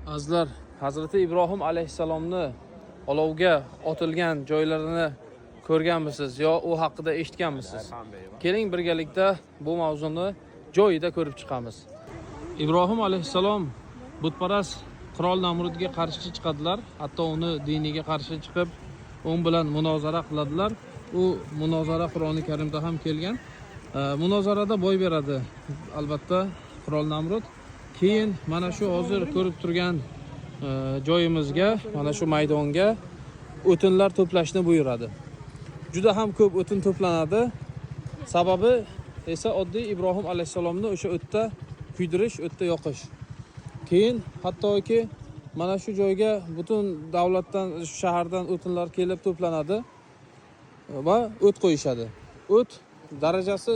Azizlar, Hazrati Ibrohim alayhissalomni olovga otilgan joylarini ko'rganmisiz yo u haqida eshitganmisiz? Keling, birgalikda bu mavzuni joyida ko'rib chiqamiz. Ibrohim alayhissalom butparast qirol Namrudga qarshi chiqadilar, hatto uni diniga qarshi chiqib, u bilan munozara qiladilar. U munozara Qur'oni Karimda ham kelgan. Munozarada boy beradi albatta qirol Namrud. Keyin mana shu hozir ko'rib turgan joyimizga, mana shu maydonga o'tinlar to'plashni buyuradi. Juda ham ko'p o'tin to'planadi. Sababi esa oddiy Ibrohim alayhissalomni o'sha o'tda kuydirish, o'tda yoqish. Keyin hattoki mana shu joyga butun davlatdan, shu shahardan o'tinlar kelib to'planadi va o't qo'yishadi. O't darajasi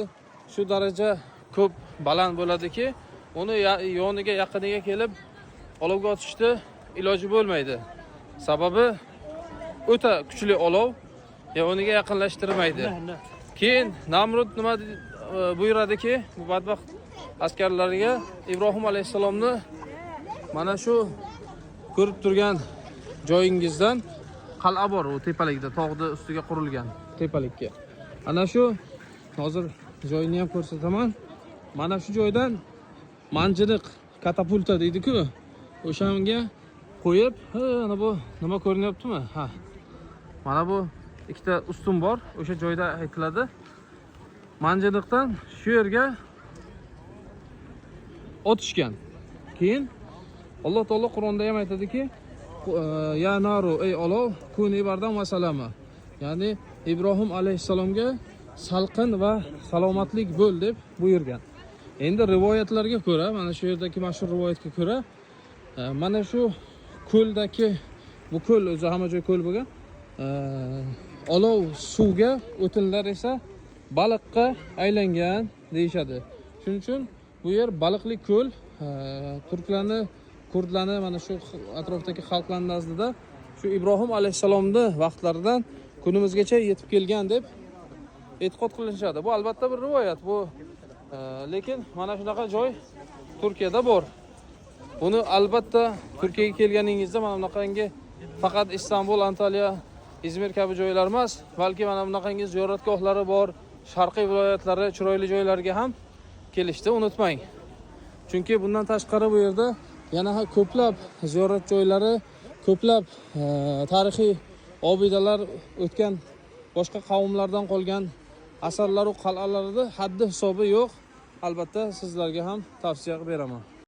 shu daraja ko'p baland bo'ladiki, uni yoniga, yaqiniga kelib olovga otishni iloji bo'lmaydi. Sababi o'ta kuchli olov yoniga yaqinlashtirmaydi. Keyin Namrud nima buyuradiki, bu badbaxt askarlariga Ibrohim alayhissalomni mana shu ko'rib turgan joyingizdan qal'a bor, u tepalikda, tog'ni ustiga qurilgan tepalikka. Ana shu hozir joyini ham ko'rsataman. Mana shu joydan manjiniq, katapulta deydi-ku, o'shanga qo'yib, ha, ana bu nima ko'rinyaptimi? Ha. Mana bu ikkita ustun bor, o'sha joyda aytiladi. Manjiniqdan shu yerga otishgan. Keyin Alloh taolo Qur'onda ham aytadiki, ya naru, ey olov, kuni bardan va salama. Ya'ni Ibrohim alayhissalomga salqin va salomatlik bo'l deb buyurgan. Endi rivoyatlarga ko'ra, mana shu yerdagi mashhur rivoyatga ko'ra, mana shu ko'ldagi, bu ko'l o'zi hamma joy ko'l bo'lgan. Olov suvga, o'tinlar esa baliqqa aylangan deyishadi. Shuning uchun bu yer baliqli ko'l, turklarni, kurdlarni, mana shu atrofdagi xalqlarning nazdida shu Ibrohim alayhissalomni vaqtlaridan kunimizgacha yetib kelgan deb e'tiqod qilinishadi. Bu albatta bir rivoyat bu, lekin mana shunaqa joy Turkiyada bor. Buni albatta Turkiyaga kelganingizda mana bunaqangi faqat Istanbul, Antalya, Izmir kabi joylar emas, balki mana bunaqangi ziyoratgohlari bor sharqiy viloyatlari chiroyli joylarga ham kelishni unutmang. Chunki bundan tashqari bu yerda yana ham ko'plab ziyorat joylari, ko'plab tarixiy obidalar, o'tgan boshqa qavmlardan qolgan asarlar va qal'alarida haddi hisobi yo'q. Albatta sizlarga ham tavsiya qilib beraman.